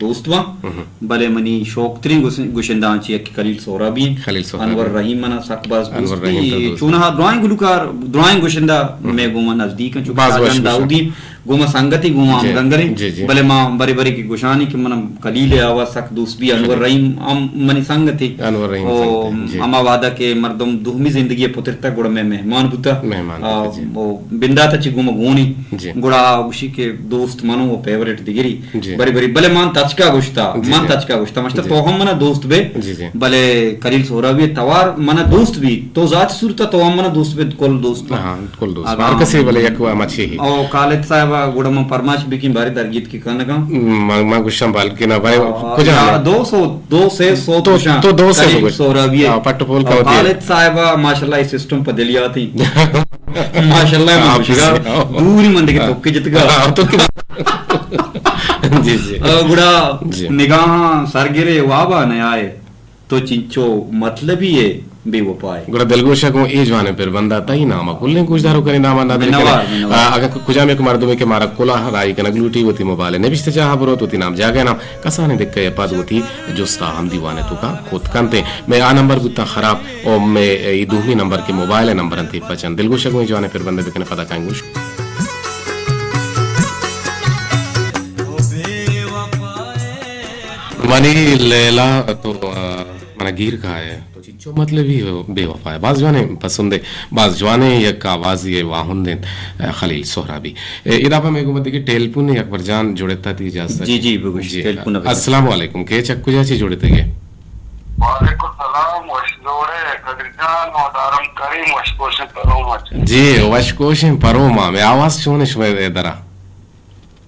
دوست باں، ہم۔ بلے منی شوق تریں گوس-، گوشندہاں چہ یکے خلیل سہرابی ایں۔ خلیل سہرابی۔ انور رحیم منا سک باز انور دوست رحیم بی۔ تو دوست۔ چونہا درائیں گلوکار، درائیں گوشندہ ہم۔ مئے گوما نزدیک ایں، چونکہ باز وش شاہجان گوشندہ۔ داؤدی گوما سنگتی گوما جی، ہمگنگریں۔ جی، جی۔ بلے ما برے برے کہ گوشانی کہ من خلیل ء آواز سک دوست بی، انور خلیل۔ رحیم ہم منی سنگتے۔ انور رحیم او سنگتے، جی۔ ہما وعدہ کہ مردم دومی زندگی ء پترتگ گڑا مئے مہمان بوتا۔ مہمان آ، بوتا، جی۔ او بندات ء چہ گوما گونی۔ جی۔ گڑا گوشی کہ دوست منو و فیورٹ دگری۔ جی۔ برے برے، بلے من تچکا گوشتا، جی، من جی۔ تچکا گوشتا، مشتا جی۔ تو ہم منا دوست بے۔ جی، جی۔ بلے خلیل سہرابی توار منا دوست بی، تو ذات صورت تو ہم منا دوست بے، کل دوست۔ ہاں۔ کل دوست۔ اگاں ہر کسے بلے یک وا مچی ہی۔ او خالد صاحب، گڑا من پرماش بکیں بارے درگیت کی کنگا۔ من، من گوشاں بلکہ نہ بھائی، آ، کجا یا نہ؟ دو سو، دو سے سو تو، گوشاں تو دو سے خلیل بگوش۔ سہرابی ہے۔ آ، پٹ پول او کا ہوتی ہے۔ خالد صاحب، ماشاءاللہ، اس سسٹم پر دلیاتی۔ ماشاءاللہ، من آپ گوشگا، سے۔ دوری من دیکھے ہاں۔ تو کے جتگا۔ ہاں، تو کے جی، جی۔ آ، گڑا جی۔ نگاہاں سرگرے وابا نیائے۔ تو چنچو مطلبی ئے بے وپائے۔ گڑا دلگوش ء گوں اے جوانیں پربند ء تئی نام ء کلیں گوشداروکانی نام ء نادر کنیں۔ منوار، منوار۔ آ، اگاں ک-، کجام یک مردمے کہ مارا کلوہ راہی کنگ لوٹی، وتی موبائل ء نبشتہ جاہ ء بروت، وتی نام جاگہ ء نام کسانیں دکہ ء پد وتی جست ء ہم دیوان ء توکا کت کنت۔ مئے آ نمبر بوتاں خراب، او مئے اے دومی نمبر کہ موبائل ء نمبر انت، اے پچ انت۔ دلگوش ء گوں اے جوانیں پربند ء بکن ء پدا کائیں گوش۔ منی لیلا تو، آ، منا گیر کائے۔ تو چنچو مطلبی ہو، بے وفا ئے۔ باز جوانیں پسندے، باز جوانیں یک آوازی ئے واہند انت، آ، خلیل سہرابی۔ اے، ادا پہ مئے گوما دگہ ٹیلیفون یک بر جان جوڑتا تی اجازت۔ جی، جی، بگوش، جی۔ ٹیلیفون بگوش۔ السلام علیکم، کے چک کجا چی جوڑتگے؟ وعلیکم السلام، وش جوڑے، قدیر جان، و دارم کریم، وش کوشن پروم اچ۔ جی، وش کوشن پروم، مئے آواز چون شمئے درا؟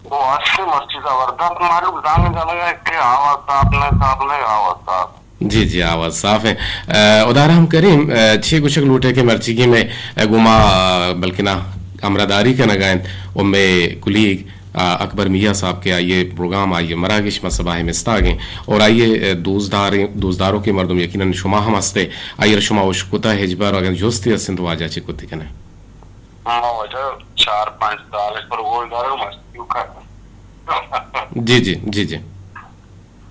او ہستیں مرچی زبردست، مہلوک زانگ جنگ ء کہ آواز صاف نہ، صاف نہ، آواز صاف۔ جی، جی، آواز صاف ہے۔ اہ، ادارہ ہم کریم، اہ، چے گوشگ لوٹے کہ مرچیگی مئے، اہ، گوما، اہ، بلکنا ہمراہداری کنگا انت و مئے کلیگ، اہ، اکبر میاں صاحب کہ آئیے پروگرام، آئیے مراگش ما سباہ مستاگیں اور آئیے، اہ، دوستدار، دوستداروں کے مردم یقیناً شما ہم ہستے، آئیے شما اشکتا ہجبر اگر جستی ہستن تو واجہ چے کتی کنے؟ ما واجہ چار پنچ سال اش پر گوشدارگ مستی کن۔ جی، جی، جی، جی۔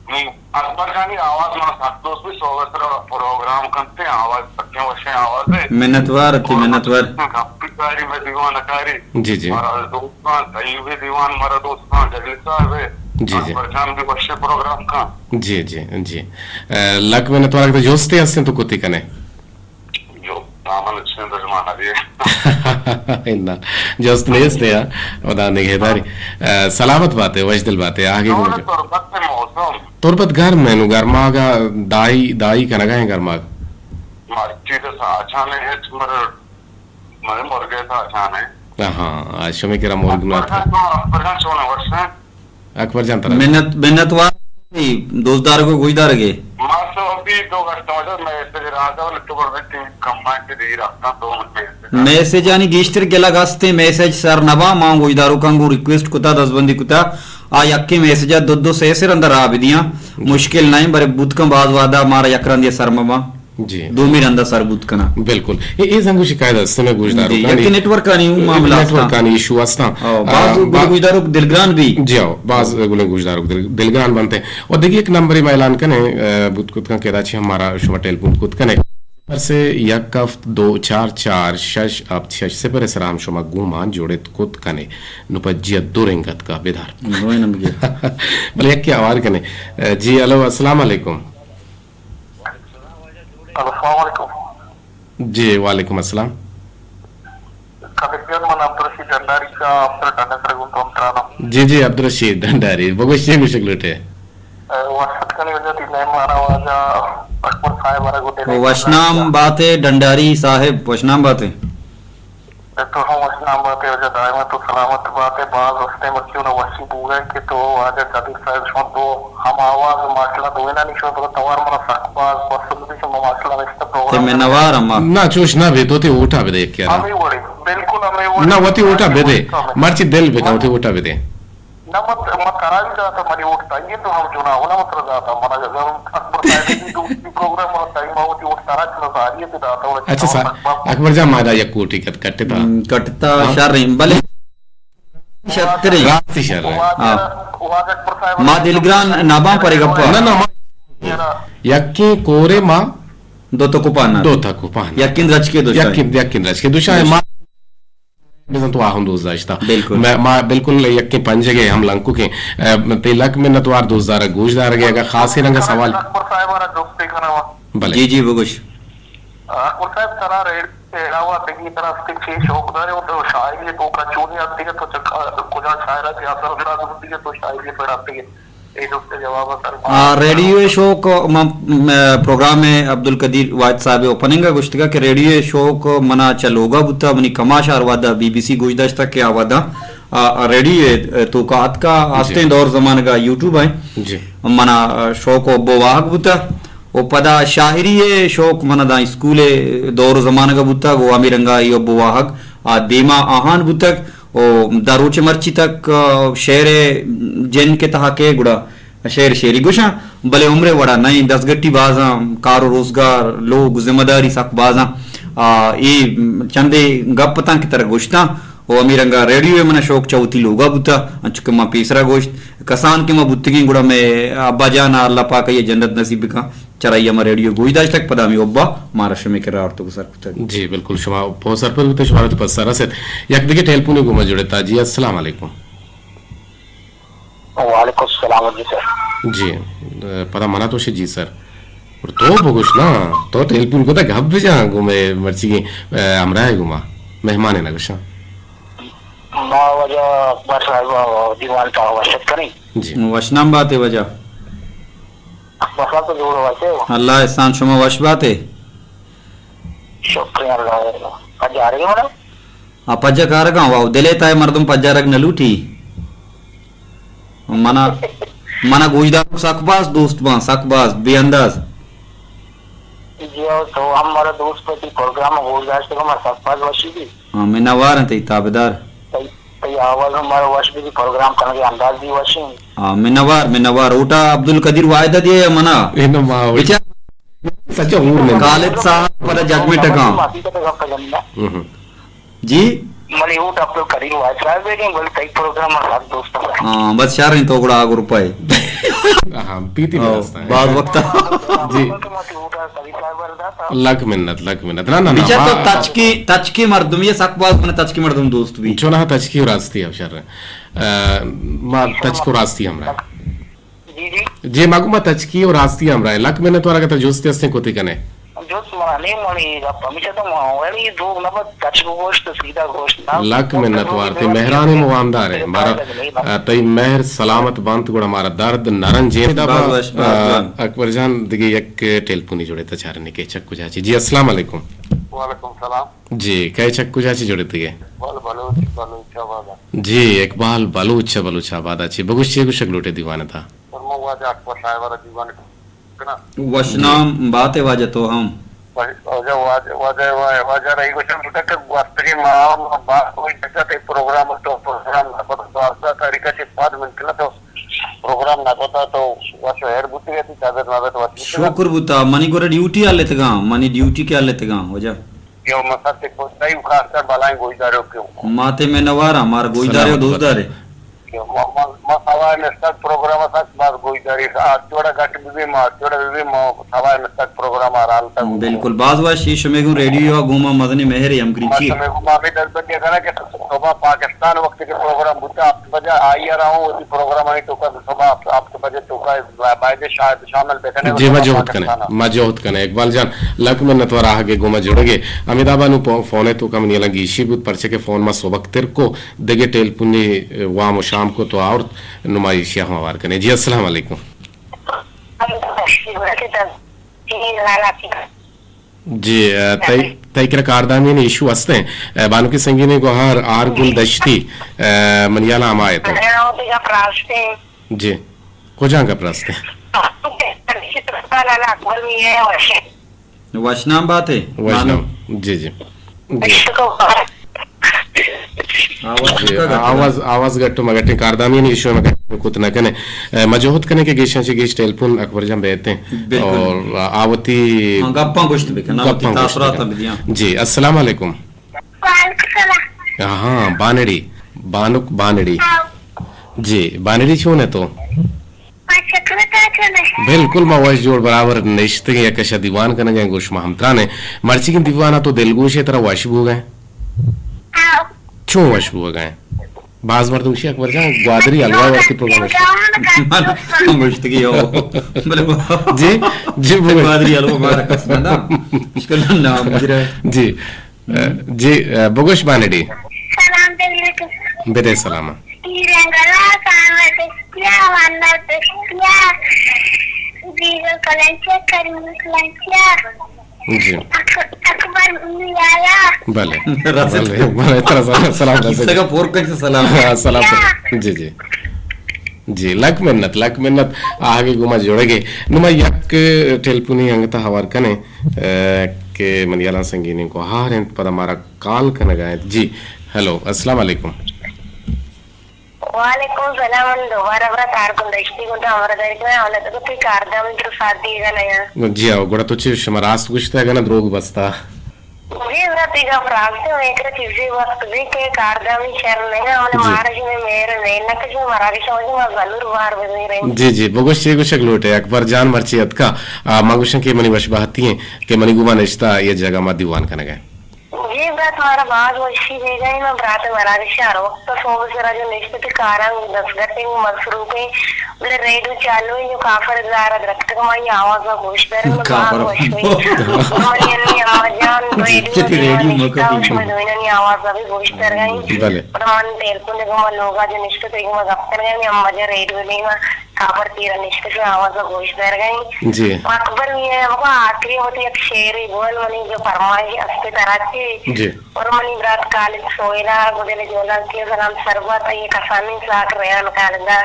ہم، اکبر جانی آواز منا سک دوست بی، سوگا سرا پروگرام کنتے، آواز سکیں وشیں آواز ہے۔ منتوار تی، اور منتوار۔ گپی کاری میں دیوان کاری۔ جی، جی۔ مارا دوستان، تئی بھی دیوان مارا دوستان، جلیل صاحب ہے۔ جی، جی۔ اکبر جان بھی وشیں پروگرام کن۔ جی، جی، جی۔ اے، لک منتوار، اگر جوستے ہستیں تو کتی کنے۔ جو نام اچھے دشمن ابھی۔ انا جست نیست ہے، ہاں۔ خدا نگہداری۔ آ، سلامت باتے، وشدل باتے، آگے نو گوجو۔ تربت موسم۔ تربت گرم ہے، نو گرماگا دائی، دائی کنگا ہیں گرماگ۔ مرچی تو ساچانے ہے، مر، مر، مرگے ساچانے۔ ہاں، آ، شمی کرا مرگ نہ تھا۔ اکبر جان، تو وش ہے؟ اکبر جان ترا۔ منت، منت وار دوست دارگ و گوش دارگ ء۔ ما تو ابھی دو گھنٹہ ہو جائے، میسج رہا تھا، تو بڑے کم مائنڈ دے رکھتا، دو منٹ میسج۔ میسجانی گیشتر گلگ ہستیں، میسج سر نبا، ما گوشداروکاں گوں ریکویسٹ کتا، دزبندی کتا، آ یکیں میسج ء دو دو سے سے رند ء راہ بدیاں، جی۔ مشکل نہ، بلے بوت کن باز وہدا مارا یک رندی سر مباں۔ جی۔ دومی رندا سر بوت کناں۔ بالکل۔ اے، اے زنگ و شکایت است، ہمیں گوشداروکانی۔ جی، یکے نیٹ ورکانی اوں معاملہ نیٹ ورکانی ایشو استاں۔ او، باز آ، گلیں با-، گوشداروک دلگران بی۔ جی ہو، باز گلیں گوشداروک دل-، دلگران بنتے۔ اور دیگه یک نمبر ما اعلان کنے، آ، بوت کت کن کہ ادا چی ہم مارا شما ٹیلیفون کت کنے۔ صفر سے یک ہفت دو چار چار شش ہفت شش صفر سرا ہم شما گومان جوڑت کت کنے۔ نو پجی دو رنگت کا بدار۔ دوئیں نمبر۔ بلے یک آوار کنے۔ جی، ہلو، السلام علیکم۔ السلام علیکم۔ جی، وعلیکم السلام۔ قادر جان، من عبدالرشید ڈنڈاری کا افسر ڈنڈا سر گوں تو ہم ترانم۔ جی، جی، عبدالرشید ڈنڈاری، بگوش چے گوشگ لوٹے؟ اے، وش اتکانی وجہ تی مہمان واجہ اکبر صاحب ء را گوں دل ء وشنام بات ئے ڈنڈاری صاحب، وشنام بات ئے۔ تو ہم وش نام بات ئے واجہ، دائم تو سلامت بات ئے۔ باز وقت ء مرچی اونا وشی بوگ ء کہ تو واجہ قادر صاحب شما دو ہم آواز، ماشاءاللہ دوئینانی شما پدا توار منا سک باز پسند بی، شما ماشاءاللہ نشتہ تے پروگرام میں نوار ہم۔ نہ، چوش نہ بے، تو تے ووٹا بدے یکے را۔ ہمے وڑے، بالکل ہمے وڑے۔ نہ، وتی ووٹا بدے۔ مرچی دل بکن، وتی ووٹا بدے۔ نہ، من، من ترا بھی داتا، منی ووٹ تائیے تو ہم جنا ہونا من ترا داتا، من اگر اکبر صاحب کی دوسری پروگرام من تائیے، من وتی ووٹ ترا چنا ساری ہے تو داتا، وڑا اچھا سر، اکبر جان، ما دا یک کوٹی کت کٹتا۔ ہم، کٹتا ہاں۔ شر ہیں، بلے شتر ہیں۔ راستی شر ہیں۔ واجہ، ہاں۔ واجہ اکبر صاحب ما دلگران ناباں پرے گپا۔ نہ، نہ، ما یکیں کورے ما دو تکو پانا۔ دو تکو پانا۔ یکیں درچکے دوشاں۔ یکیں، یکیں درچکے دوشاں۔ ما بزاں تو آ ہم دوست داشتہ۔ بالکل۔ ما، ما بالکل یکیں پنجگے ہم لنکوکیں۔ اے، تئی لک منت وار دوست دارگ، گوش دارگ ء اگاں خاصیں رنگ ء سوال۔ اکبر صاحب ء را جستے کناں۔ بلے۔ جی، جی، بگوش۔ اکبر صاحب، ترا ریڈیو ء علاوہ دگہ ترا است چے شوق دارے و تو شاعری ء توکا چونی آتکے تو چک-، کجا شاعر ء تئی اثر گڑا گپتگے تو شاعری ء پڑ آتکے؟ اے جست ء جواب ء سر ما آ، ریڈیو ء شوق، من، م-، پروگرام ء عبدالقدیر واحد صاحب ء اوپننگ ء گوشتگ کہ ریڈیو ء شوق منا چہ لوگ ء بوتگ، منی کماش ہر وھد ء بی بی سی گوش داشتگ کہ آ وھد ء، آ، آ، ریڈیو ء توکا اتکا، جی۔ ہستیں دور زمانگ ء یوٹیوب ء جی۔ منا، آ، شوق و بو واہگ بوتگ۔ و پدا شاعری ء شوق منا داں اسکول ء دور زمانگ ء بوتگ و ہمے رنگ ء ای بو واہگ آ دیما آہان بوتگ۔ و داں روچ مرچی تک، آ، شعر ء جن کے تہا کئے گڑا شعر شعری گوشاں، بلے عمر ء وڑا نہ ایں، دزگٹی بازاں، کار و روزگار، لوگ، ذمہ داری سک بازاں۔ آ، اے چندے گپ اتاں کہ ترا گوشتاں و ہمے رنگا ریڈیو ء منا شوق چہ وتی لوگا بوتا، انچو کہ ما پیسرا گوشت، کسان کہ ما بوتگیں گڑا مئے ابا جان ء اللہ پاک آئی ء جنت نصیب بکن۔ چرائی ء ما ریڈیو گوش داشتگ، پدا ہمے حب ء مارا شمے کرا آورتگ و سر کتگ۔ جی بالکل، شما بہت سرپد بوتے، شمارا تو پسا رست۔ یک دگہ ٹیلیفونے گوما جڑتا۔ جی السلام علیکم۔ وعلیکم السلام جی سر۔ جی، پدا منا تو شے جی سر۔ اور تو بگوش نا، تو ٹیلیفون کو تا گپ بجا گو مئے مرچی، اے، ہمراہ گوما مہمان نہ گوشاں۔ ما واجہ اکبر صاحب دیوان تا وشت کنی۔ جی۔ وشنام باتے واجہ۔ بس تو جوڑ واسے۔ اللہ احسان، شما وش باتے۔ شکریہ اللہ۔ پجارے منا؟ آ پجا کارگاں، واو، دلے تائے مردم پجارگ نہ لوٹی۔ منا، منا گوشداروک سک باز دوست باں، سک باز، بے انداز۔ جی، او تو ہم مارا دوست، تئی پروگرام گوش داشتگ، ما سک باز وشی بی۔ ہاں، منوار ہیں تئی تابعدار۔ تئی، تئی آواز ہم مارا وش بی، پروگرام کنگے انداز بی وشی۔ ہاں، منوار، منوار۔ اوٹا عبدالقدیر واحد دیے یا منا؟ اے نہ ما وش۔ بچار۔ سچا ہور نہ۔ خالد صاحب پدا ججمنٹ کاں۔ ہم۔ جی؟ منی اوٹ عبدالقدیر واحد صاحب ہے، بلے تئی پروگرام سک دوست ہے۔ ہاں، بس شر ہیں تو گڑا آگو روپے۔ ہاں، پیتی ہاں، درستاں۔ بعض وقت۔ جی۔ لک منت، لک منت۔ نہ، نہ، نہ، بچار تو ما تچکی، تچکی مردم، یہ سک باز من تچکی مردم دوست بی۔ چوناہا تچکی و راستی اب شر ہے۔ اے، ما تچکی و راستی ہمراہ۔ جی، جی۔ جی، ما گو ما تچکی و راستی ہمراہ۔ لک منت وارا کہ تا جستے ہستیں کتی کنے۔ جست منا نیم منی گپ ہمیشہ تو ما ولی دروگ نہ بس، کچ گوشت سیدھا گوشت نہ۔ لک منت وار تئی مہرانی مواندار ہیں۔ مارا، آ، تئی مہر سلامت بنت گڑا مارا درد نرنجیں۔ باز وش، باز آ، وش۔ اکبر جان دگہ یک ٹیلیفونی جوڑے تا چارنے کے چک کجا چی۔ جی السلام علیکم۔ وعلیکم السلام۔ جی کئے چک کجا چی جوڑے تگے؟ اقبال بلوچ، بلوچ آباد۔ جی اقبال بلوچ، بلوچ آباد چی۔ بگوش چی گوشک لوٹے دیوان تا؟ فرمو واجہ اکبر صاحب را دیوان کنا۔ وشنام بات واجہ تو ہم۔ واجہ، واجہ، واجہ، واجہ، واجہ رہی گوشم تو تک گوستگی ما، ما با کوئی جگہ تے پروگرام تو پروگرام نہ کتا تو اردا تاریخ چی پاد من کنا تو پروگرام نہ کتا تو وش ہیر بوتی رہتی چادر نہ تو وش بوتی۔ شکر بوتا، منی گورا ڈیوٹی آ لیتگاں، منی ڈیوٹی کیا لیتگاں واجہ۔ یو مسا تے کو تئی خاص کر بالائیں گوشدارے کیوں۔ ماتے میں نوارا، مارا گوشدارے و دوستدارے۔ ما، ما، ما سوائے مستگ پروگرام ءَ سک باز گوشداری۔ آ چوڑا گٹ بہ بی، ما چوڑا بہ بی، ما سوائے مستگ پروگرام ءَ حال تک۔ بالکل، باز وش۔ شمے گوں ریڈیو ءَ گوں ما مزنیں مہرے ہمگرنچی۔ شمے گوں ما ہمے دلبندی کناں کہ صبح پاکستان وقت کہ پروگرام بوتا، ہفت بجہ آئی ءَ را ہوں وتی پروگرام ءِ توکا صبح ہفت، ہفت بجہ توکا باید شاید شامل بکنے۔ جی، ما جہد کنے، ما جہد کنے۔ اقبال جان، لک منت وار آہگے گوں ما جڑگے۔ ہمے دابا نوں پو-، فون ءِ توکا منی الان گیشی بوت، پرچہ کہ فون ما سبک تر کو، دگہ ٹیلیفونی وام و شام کو تو آورت، نوں ما ایشی ءَ ہم ہوار کنیں۔ جی، السلام علیکم۔ جی، اے، تئی، تئی کرا کاردامی نے ایشو ہستیں۔ اے، بانکی سنگینی گوہار آر گل دشتی، اے، منی ہیال ءَ ہما اتیں۔ جی، کجا گپ راستیں؟ وشنام بات ئے۔ وشنام۔ جی، جی۔ جی۔ آواز جی، کتگ اتگ؟ آواز، آواز گٹ ءُ مگٹیں۔ کاردامی نے ایشو مگٹ کت نہ کنے۔ اے، ما جہد کنے کہ گیشاں چہ گیش ٹیلیفون اکبر جان بیتیں۔ بالکل۔ اور آ وتی ہاں، گپاں گوشت بکن، آ وتی گپاں گوشت تاثرات بکن۔ بدیاں۔ جی، السلام علیکم۔ وعلیکم السلام۔ ہاں، بانڑی، بانک بانڑی۔ ہاں۔ جی، بانڑی چون ئے تو؟ ما شکر، تو چون ئے؟ بالکل، ما وش جوڑ برابر نشتگیں، یک کشا دیوان کنگیں، گوں شما ہمتران ایں۔ مرچیگیں دیوان ءَ تو دلگوش ئے، ترا وش بوگ ءَ ایں؟ ہاں۔ چون وش بوگ ءَ ایں؟ باز مردم گوشی اکبر جان گوادری حلوا وقتی پروگرام۔ من گوشتگی ہو۔ بلے جی، جی، بگو۔ گوادری حلوا مارا کس نہ دا۔ اشکال نہ، مجرا۔ جی۔ جی، بگوش بانڑی۔ سلام علیکم۔ بدے سلام۔ تیرنگلا سامر دشتیا، واندر دشتیا، بیگل کلنچیا، کریم کلنچیا۔ جی۔ اک-، اکبر میایا۔ بلے۔ رسید۔ بلے، بلے، ترا سلام، سلام رسید۔ کسے کا پور کچ سلام۔ ہاں، سلام۔ جی، جی۔ جی، لک منت، لک منت، آہگے گوں ما جڑگے۔ نوں ما یک ٹیلیفونی انگتا ہوار کنیں، اے، کہ منی ہیالاں سنگینیں گوہار انت، پدا مارا کال کنگا انت۔ جی، ہیلو، السلام علیکم۔ وعلیکم السلام، من دوبارہ برا کار کن دشتی گوں تو ہمارا داری کناں، اولا تو تئی کاردام در ساتھ دیگا نیا۔ جی ہاں، گڑا تو چے شما راست گوشتا، اگاں نہ دروگ بستا۔ جی، برا تئی گپ راست ہے، میں کرا چیزیں وقت بھی کہ کاردامی شر نہیں، ہم نے جی۔ مارا جی میں میر نہیں، نہ کہ جی مارا کے شوجی ما ضرور بار بزیریں۔ جی، جی، بگوش چے گوشگ لوٹے، اکبر جان مرچی اتکا، آ، ما گوشن کہ منی وش بہتی ہیں کہ منی گوما نشتا یہ جگہ ما دیوان کنگا۔ جی برات، مارا باز وشی بیگا ہے، من برات مراگش ہر وقت صوب سرا جو نشت تے کاراں دستگت ہیں، مصروف ہیں، بلے ریڈیو چالو ہے، جو کافر زارا درکت کمائی آواز گوش دارن، من باز وش ہوئی۔ من یعنی اما جان ریڈیو چتی ریڈیو مکتی۔ شما دوینانی آواز بھی گوش در گئی۔ بلے۔ اور من تیل کو لگا، من لوگا جو نشت تے گما گپ کر گئے، اما جان ریڈیو نہیں، کابر تیرا نشتگ آواز گوش دارگا ہیں۔ جی۔ اکبر میاں، بابا، آخری وتی یک شعرے بول، منی جو فرمائش است ترا چی۔ جی۔ اور منی برات خالد سویلا، گدل جولان کی سلام سربت، یہ کسانی ساک ریان خالدا،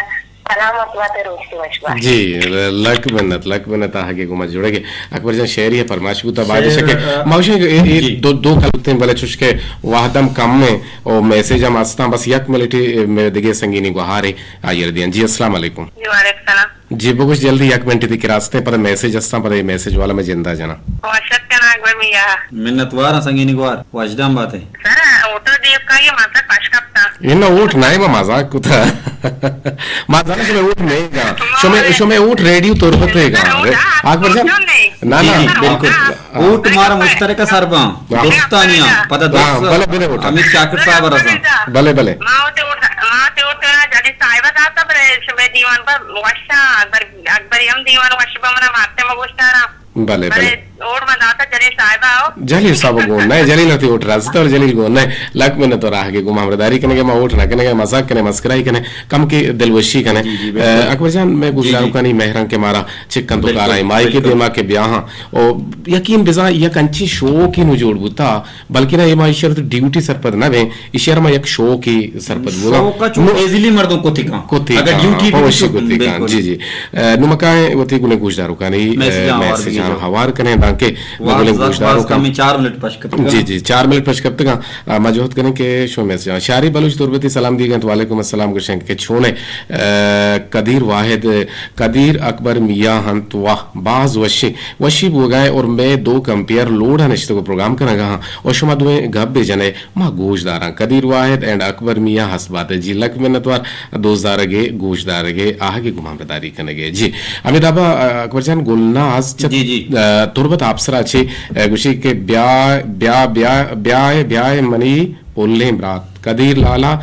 سلامت بات، روچ کی وش بات۔ جی، لک منت، لک منت، آہگے گما جڑگے۔ اکبر جان، شعری ہے فرمائش بوتا، بعد شعر، شکے، آ، ما گوشیں کہ اے، اے جی۔ دو، دو کلمتیں، بلے چوش کہ وہدم کم ہے، او میسج ہم استاں، بس یک منٹے، اے، میرے دگے سنگینی گوہارے۔ آئی ءَ دیاں۔ جی، السلام علیکم۔ جی، وعلیکم السلام۔ جی، بگوش جلدی یک منٹے تئی کرا استیں، پدا میسج استاں، پدا اے میسج والا میں جندا جناں۔ وشت کناں گومی یا۔ منت واراں سنگینی گوار، وشدان باتے۔ سر، اوٹو دیو کا یہ مزہ پش کپتا۔ یہ نہ اوٹ نہ ہے، ما مزاق کتا۔ ما زاناں شمے اوٹ نہیں گا۔ شمے، شمے اوٹ ریڈیو تربت ہے گا۔ اکبر جان۔ نہ، نہ۔ جی، جی، بالکل۔ اوٹ مارا مشترکہ سر باں، ہاں۔ دوستانی آں، پدا ہاں، دوست بلے، بلے اوٹ۔ امیر شاکر صاحب رساں۔ بلے، بلے۔ ما تے اوٹ، ما تے اوٹ جدی صاحبہ داتا، بلے شمے دیوان پر وشا، اکبر، اکبر ہم دیوان وش با منا مارتے ما گوشتارا۔ بلے، بلے۔ بلے، ووٹ من داتا جلیل صاحبا ہو۔ جلیل صاحب گون نہ، جلیل وتی ووٹ راستا اور جلیل گون نہ۔ لک منت اور آہگے گوما ہمراہداری کنگے، ما ووٹ نہ کنگے، مزاق کنے، مسکرائی کنے، کم کے دلوشی کنے۔ جی، جی، بالکل۔ اکبر جان، میں جی، گوشداروکانی مہران کے مارا چکن تو بالکل، کارائیں مائی کے بالکل۔ دیما کے بیاہاں۔ او یقین بزاں یک انچیں شوقے نوں جوڑ بوتا، بلکنا اے ما ایشی ء وتی ڈیوٹی سرپد نہ بیں، ایشی ء را ما یک شوقے سرپد بوگا۔ شوق ء چو نو-، ایزیلی مردم کتی کاں۔ کتی اگر کاں، ڈیوٹی پہ بھی وشی تو کتی کاں۔ بالکل۔ جی، جی۔ اے، نوں ما کائیں وتی گلیں گوشداروکانی، میسجاں اے، ہوار میسجاں بگیجاں۔ ہوار کنیں، دانکہ ما واز، گلیں واز، واز گوشداروکاں۔ کمی چار منٹ پش کپتگاں۔ جی، جی، چار منٹ پش کپتگاں۔ آ، ما جہد کنیں کہ شو میسجاں۔ شاری بلوچ تربتی سلام دیگنت، وعلیکم السلام گوشیں کہ چونے، اے، قدیر واحد، قدیر اکبر میاں ہنت، واہ، باز وشیں۔ وشی بوگا ایں اور مئے دو کمپیئر لوڈ ء نشتگ و پروگرام کنگا ہاں و شما دوئیں گپ بہ جنئے، ما گوش داراں۔ قدیر واحد اینڈ اکبر میاں ہست بات ء۔ جی لک منتوار دوست دارگے، گوش دارگے، آہگے گوں ہمراہداری کنگے۔ جی ہمے دابا، ا، اکبر جان گلناز چہ، جی، جی۔ ا، تربت آپسرا چہ، ا، گوشی کہ بیا، بیا، بیا، بیا، بیا منی پلیں برات قدیر لالا،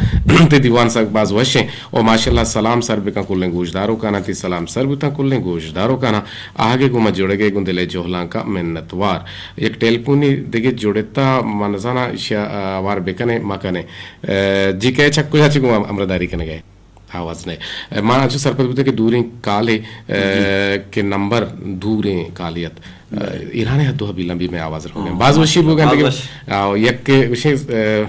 تئی دیوان سک باز وش ایں۔ او ماشاءاللہ سلام سر بکن کلیں گوشداروکاناں، تئی سلام سر بوتاں کلیں گوشداروکاناں۔ آہگے گوں ما جڑگے گوں دلے جہلانکا منتوار۔ یک ٹیلیفونی دگہ جڑتا، من نزاناں ایشیا، آ، ہوار بکنے مکنے۔ آ، جی کئے چک کجا چہ گوں ہمراہداری کنگے؟ آواز نئے۔ آ، ما انچو سرپد بوتیں کہ دوریں کالے، آ، جی۔ کہ نمبر دوریں کالے ات۔ آ، بلے۔ ایران ء حد و حبیلاں بھی میں آواز رکھنے۔ ہاں، باز وشی بوگا باز دیگہ۔ وش۔ آ، یک وشیں، آ،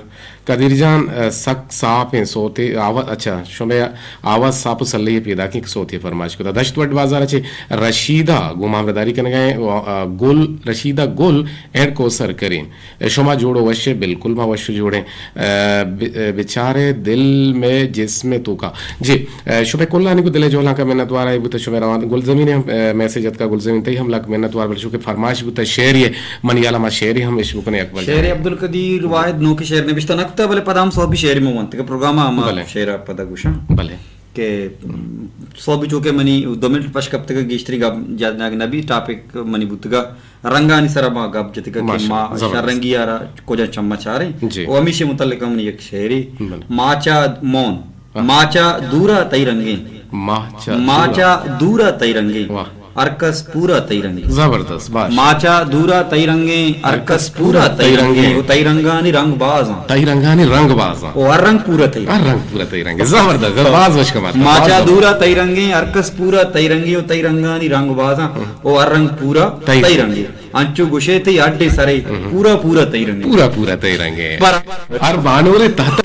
قدیر جان، آ، سک صاف ہیں صوت آواز، اچھا، شمے آواز صاف و سلے پیدا کی صوت فرمائش کتا۔ دشت وڈ بازار چے رشیدہ گوں ہمراہداری کنگا ہیں، آ، گل، رشیدہ گل اینڈ کوثر کریم۔ شما جوڑ و وش ئے؟ بالکل ما وش و جوڑیں۔ آ، ب-، آ، بچارے دل میں جسم تو کا۔ جی، آ، شمے کلانی کو دل جولانکا منتوار آئی بوتا شمے روان۔ گلزمین ہم، آ، میسج اتکا، گلزمین تئی ہم لک منتوار بل شو کہ فرمائش بوتا شعری ہے۔ من یالا ما شعری ہم اش بکنے اکبر شعر جان۔ عبدالقدیر واحد نوکی شعر نبشتہ نکتا، بلے پدا ہم سوبی شعری مو ونت کہ پروگرام ہم بلے۔ شعر پدا گوشاں۔ بلے۔ کہ، م، سوبی چونکہ منی دو منٹ پش کپتگا گیشتری گپ جنگ نبی، ٹاپک منی بوتگا۔ رنگانی سرا ما گپ جتگ کہ ماشاءاللہ، ما زبردست۔ شررنگی آرا کجا چمہ چاریں۔ جی۔ و ہمیشی متعلق منی یک شعری۔ بلے۔ ماچا مون۔ ہاں۔ ماچا دورا تئی رنگیں۔ ماچا ما دورا۔ چا دورا تئی رنگیں۔ واہ۔ ہر کس پورا تئی رنگیں۔ زبردست، باش۔ ما چا دورا تئی رنگیں، ہر کس پورا تئی رنگیں۔ و تئی رنگانی رنگ بازاں۔ تئی رنگانی رنگ بازاں۔ او ہر رنگ پورا تئی۔ ہر رنگ پورا تئی رنگ۔ زبردست، باز وش کمات۔ ما چا دورا تئی رنگیں، ہر کس پورا تئی رنگیں و تئی رنگانی رنگ بازاں۔ ہم۔ او ہر رنگ پورا تئی تئی رنگ۔ رنگیں۔ انچو گوشے تئی اڈے سرے، ہم۔ پورا پورا تئی رنگیں۔ پورا پورا تئی رنگیں۔ پر ہر بانورے تحت